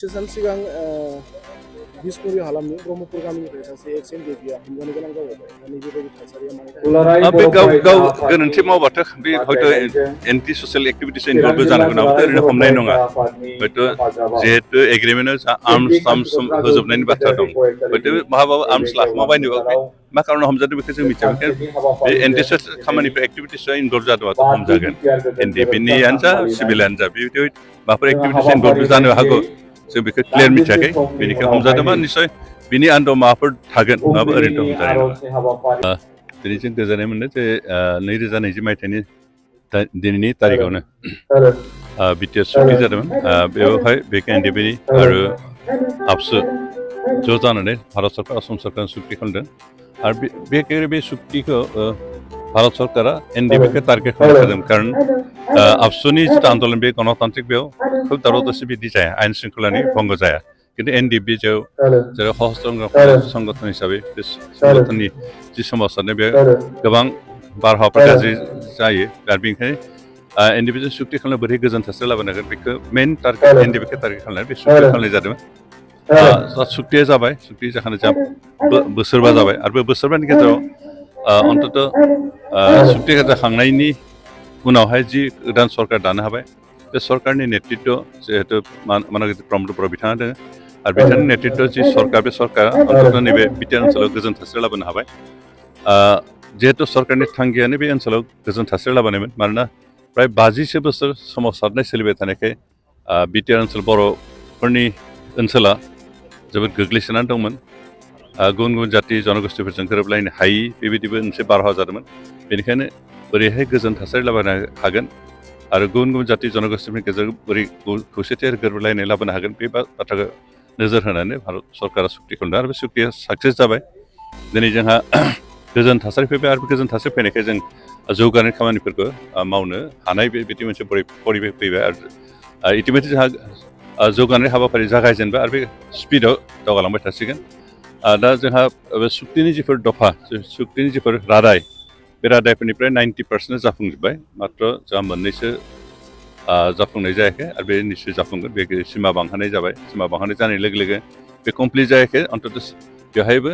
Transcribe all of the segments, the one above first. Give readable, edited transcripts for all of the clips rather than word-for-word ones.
सान सिगां बिसमुरि हालामनि ब्रह्मपुर गामिनिफ्राय सासे एक्स एनडिएफबिआ हमजानो गोनां जाबाय दा नैबेबायदि थासारिया मानि थाखाय बे गाव गोरोन्थि मावबाथ' बे हयथ' एन्टि ससियेल एक्टिभिटिस इनभल्भ जानो गोनां ओरैनो हमनाय नङा हयथ' जिहेतु एग्रिमेन्टआव आर्मस होजोबनायनि बाथ्रा दं हयथ' महाबाबो आर्मस लाखोमाबायनोबा बे मा खारनाव हमजादों बेखौ जों मिथिया बेखायनो बे एन्टि ससियेल खामानिफोर एक्टिभिटिसआव इनभल्भ जादोंबाथ' हमजागोन एनडिएफबिनियानो जा सिभिलानो जा बेबायदि माबाफोर एक्टिभिटिस इनभल्भ जानो हागौ जों बेखौ क्लियार मिथियाखै बेनिखायनो हमजादोंबा निस्सय बिनि आन्दोआव माबाफोर थागोन नङाबा ओरैनोथ' हमजानाय नङा दिनै जों गोजोननाय मोनो जे 2020 मायथाइनि दिनैनि तारिखआवनो बिटिआर सुक्ति जादोंमोन बेवहाय बे एनडिएफबि आरो आबसु ज' जानानै भारत सरकार असम सरकार सुक्ति खालामदों आरो बे सुक्तिखौ भारत सरकारा एनडिएफबिखौ टारगेट खालामदों कारण आबसुनि जिथु आन्दलन बे गणतान्त्रिक बेयाव खोब दावराव दावसि बिदि जाया आयेन शृंखलानि भंग जाया किन्तु एनडिएफबि जेराव सशस्त्र संगठन हिसाबै बे संगठननि जि सोमावसारनाय बे गोबां बारहावाफोर गाज्रि जायो आरो बेनिखायनो एनडिएफबिजों सुक्ति खालामनो बोरै गोजोन थासारि लाबोनांगोन बेखौ मेइन टारगेट एनडिएफबिखौ टारगेट खालामनानै बे सुक्ति खालामनाय जादोंमोन सुक्तिया जाबाय सुक्ति जाखानाय जा बोसोरबा जाबाय आरो बे बोसोरबानि गेजेराव अन्तत सुक्ति जाखांनायनि उनावहाय जि गोदान सरकार दानो हाबाय बे सरकारनि नेतृत्व जिहेतु मानगति प्रमद बर' बिथाङा दङ आरो बिथांनि नेतृत्व जि सरकार बे सरकारा अन्तत नैबे बिटिआर ओनसोलाव गोजोन थासारि लाबोनो हाबाय जिहेतु सरकारनि थांखियानो बे ओनसोलाव गोजोन थासारि लाबोनायमोन मानोना प्राय 50 बोसोर सोमावसारनाय सोलिबाय थानायखाय बिटिआर ओनसोल बर'फोरनि ओनसोला जोबोद गोग्लैसोनानै दंमोन गुबुन गुबुन जाति जनगोष्ठीफोरजों गोरोबलायनो हायि बेबायदिबो मोनसे बारहावा जादोंमोन बेनिखायनो बोरैहाय गोजोन थासारि लाबोनो हागोन आरो गुबुन गुबुन जाति जनगोष्ठीफोरनि गेजेराव बोरै खौसेथि आरो गोरोबलायनाय लाबोनो हागोन बे बाथ्राखौ नोजोर होनानै भारत सरकारा सुक्ति खालामदों आरो बे सुक्तिया साक्सेस जाबाय दिनै जोंहा गोजोन थासारि फैबाय आरो गोजोन थासारि फैनायखाय जों जौगानाय खामानिफोरखौ मावनो हानाय बेबायदि मोनसे परिबेख फैबाय आरो इतिमধ্যে जोंहा जौगानाय हाबाफारि जागायजेनबाय आरो बे स्पिडआव दावगालांबाय थासिगोन दा जोंहा सुक्तिनि जिफोर दफा सुक्तिनि जिफोर रादाय बे रादायफोरनिफ्राय 90% जाफुंजोब्बाय मात्र जोंहा मोननैसो जाफुंनाय जायाखै आरो बे निश्चय जाफुंगोन बे सिमा बांहोनाय जाबाय सिमा बांहोनाय जानाय लोगो लोगो बे कमप्लिट जायाखै अन्तत बेवहायबो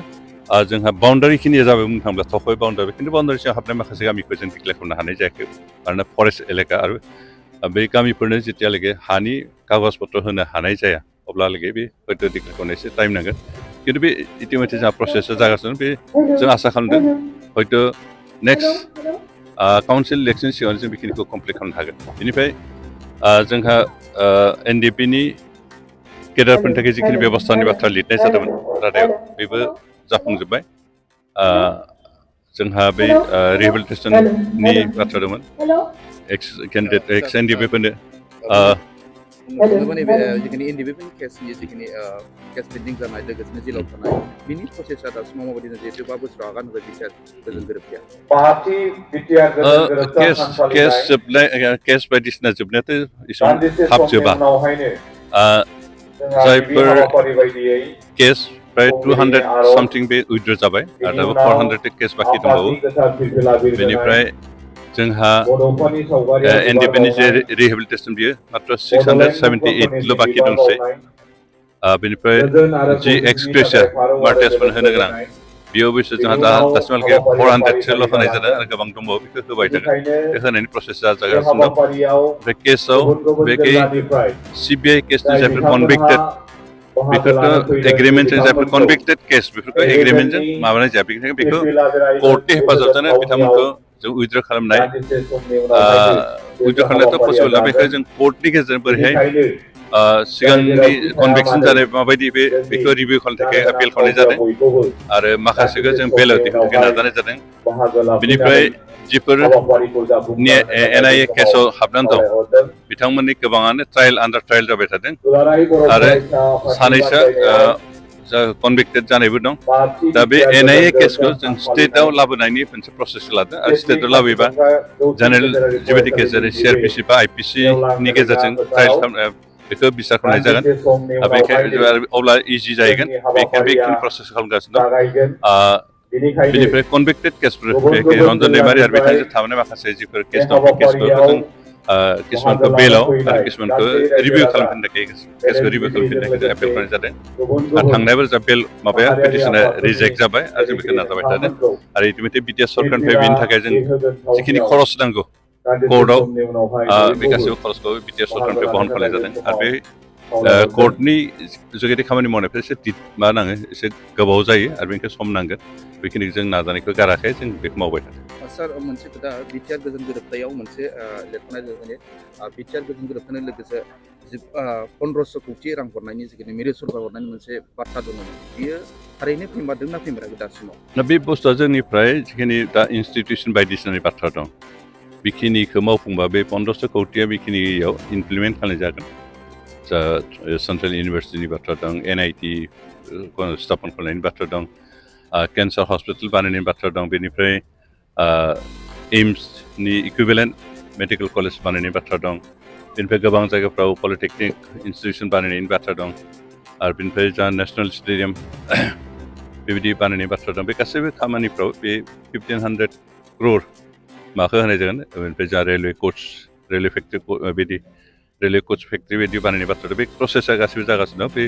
जोंहा बाउन्डारिखिनिया जाबाय बुंनो थाङोब्ला थखय बाउन्डारि खिन्थु बाउन्डारिसिम हाबनाय माखासे गामिखौ जों डिक्लेयार खालामनो हानाय जायाखै मानोना फरेस्ट एलेका आरो बे गामिफोरनो जेतियालागै हानि कागज पत्र होनो हानाय जाया अब्लालागै बे हयथ' डिक्लेयार खालामनो एसे टाइम नांगोन खिन्थु बे इतिमধ্যে जोंहा प्रसेसा जागासिनो बे जों आसा खालामदों हयथ' नेक्स्ट काउन्सिल इलेक्सन सिगाङाव जों बेखिनिखौ कमप्लिट खालामनो हागोन बेनिफ्राय जोंहा एनडिएफबिनि केडारफोरनि थाखाय जिखिनि बेबस्थानि बाथ्रा लिरनाय जादोंमोन रादायाव बेबो जाफुंजोब्बाय जोंहा बै रिहेबिलिटेसननि बाथ्रा दंमोन एक्स केन्डिडेट एक्स एनडिएफबिफोरनो नैबे जिखिनि एनडिएफबिनि केसनि जिखिनि केस पेन्डिं जानाय लोगोसेनो जेलाव थानाय बिनि प्रसेसा दासिमाव माबायदि जिहेतु 5 बोसोराव आगान होबाय बिटिआर गोजोन गोरोबथिया केस बायदिसिना जोबनायाथ' एसेबां थाब जोबा जायफोर केस प्राय 200 सामथिं बे उइथड्र जाबाय आरो दाबो 400 केस बाखि दंबावो बेनिफ्राय जोंहा एनडिएफबिनि जे रिहेबिलिटेसन बियो मात्र 678ल' बाखि दंसै बेनिफ्राय जि एक्सग्रेसिया मार्टेसफोर होनो गोनां बेयाव बिसोर जोंहा दासिमहालागै 400सोल' होनाय जादों आरो गोबां दंबावो बेखौ होबाय थागोन बे होनायनि प्रसेसा जागासिनो दं बे केसआव बे सिबिआइ केसनि जायफोर कनभिक्टेड बेफोरखौ एग्रिमेन्टजों जायफोर कनभिक्टेड केस बेफोरखौ एग्रिमेन्टजों माबानाय जाया बेनिखायनो बेखौ कर्टनि हेफाजाबजोंनो बिथांमोनखौ जों उइथड्र खालामनाय उइथड्र खालामनायाथ' पसिबल ना बेखौ जों कर्टनि गेजेरजों बोरैहाय सिगांनि कनभिक्सन जानाय माबायदि बेखौ रिभिउ खालामनो थाखाय आपिल खालामनाय जादों आरो माखासेखौ जों बेलायाव दिखांनो थाखाय नाजानाय जादों बेनिफ्राय जिफोर एनआइए केसआव हाबनानै दं बिथांमोननि गोबाङानो ट्रायल आन्डार ट्रायल जाबाय थादों आरो सानैसो कनभिक्टेड जानायबो दं दा बे एनआइए केसखौ जों स्टेटआव लाबोनायनि मोनसे प्रसेस लादों आरो स्टेटआव लाबोयोबा जेनेरेल जिबायदि केस जेरै सिआरपिसि बा आइपिसिनि गेजेरजों ट्रायल बेखौ बिसार खालामनाय जागोन बेनिखायनो अब्ला इजि जाहैगोन बेखिनि प्रसेस खालामगासिनो दं बेनिफ्राय कनभिक्टेड केसफोर रन्जन दैमारि आरो बिथांजों थाबोनाय माखासे जिफोर केस दं बे केसफोरखौ जों किसुमानखौ बेलाव आरो किसुमानखौ रिभिउ खालामफिननो थाखाय केसखौ रिभिउ खालामफिननो थाखाय एपिल खालामनाय जादों आरो थांनाय बोसोराव बेल माबाया पिटिसना रिजेक्ट जाबाय आरो जों बेखौ नाजाबाय थादों आरो इटिमेटलि बिटिआर सरकारनिफ्राय बेनि थाखाय जों जिखिनि खरस नांगौ कर्टआव बे गासैबो खरसखौ बिटिआर सरकारनिफ्राय बहन खालामनाय जादों आरो बे कर्टनि जुगिदि खामानि मावनायफ्रा एसे मा नाङो एसे गोबाव जायो आरो बेनिखाय सम नांगोन बेखिनिखौ जों नाजानायखौ गाराखै जों बेखौ मावबाय थादों सार मोनसे खोथा बिटिआर गोजोन गोरोबथायाव मोनसे लिरनाय जादों बिटिआर गोजोन गोरोबथानो लोगोसे 1500 कोटि रां हरनायनि जिखिनि मिरु सरकार हरनायनि मोनसे बाथ्रा दङ बियो थारैनो फैमारदों ना फैमाराखै दासिमाव दा बे बुस्थुआ जोंनिफ्राय जिखिनि दा इन्सटिटिउसन बायदिसिनानि बाथ्रा दं बेखिनिखौ मावफुंबा बे 1500 कोटिया बेखिनियाव इमप्लिमेन्ट खालामनाय जागोन जा सेन्ट्रेल इउनिभार्सिटिनि बाथ्रा दं एनआइटि स्थापन खालामनायनि बाथ्रा दं केन्सार हस्पिटाल बानायनायनि बाथ्रा दं बेनिफ्राय एम्सनि इकुइभेलेन्ट मेडिकेल कलेज बानायनायनि बाथ्रा दं बेनिफ्राय गोबां जायगाफ्राव पलिटेकनिक इन्सटिटिउसन बानायनायनि बाथ्रा दं आरो बेनिफ्राय जा नेसनेल स्टेडियाम बेबायदि बानायनायनि बाथ्रा दं बे गासैबो खामानिफ्राव बे 1500 crore माखौ होनाय जागोन बेनिफ्राय जा रेलवे कोच रेलवे फेक्ट्रि बिदि रेलवे कोच फेक्ट्रि बायदि बानायनाय बाथ्रा बे प्रसेसा गासैबो जागासिनो दं बे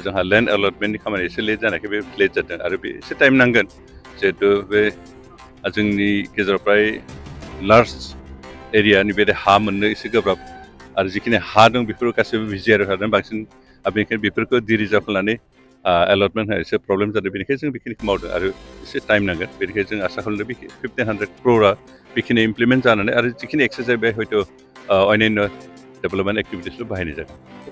जोंहा लेन्ड एलटमेन्टनि खामानि एसे लेट जानायखाय बे लेट जादों आरो बे एसे टाइम नांगोन जिहेतु बे जोंनि गेजेराव फ्राय लार्ज एरियानि बे हा मोननो एसे गोब्राब आरो जिखिनि हा दं बेफोर गासैबो भिजिआर थादों बांसिन बेनिखायनो बेफोरखौ डिरिजार्भ खालामनानै एलटमेन्ट होनाय एसे प्रब्लेम जादों बेनिखायनो जों बेखिनिखौ मावदों आरो एसे टाइम नांगोन बेनिखायनो जों आसा खालामदों बे 1500 crore बेखिनि इमप्लिमेन्ट जानानै आरो जिखिनि एक्सारसाइज बे हयथ' अन्यान्य डेभेलपमेन्ट एक्टिभिटिसबो बाहायनाय जागोन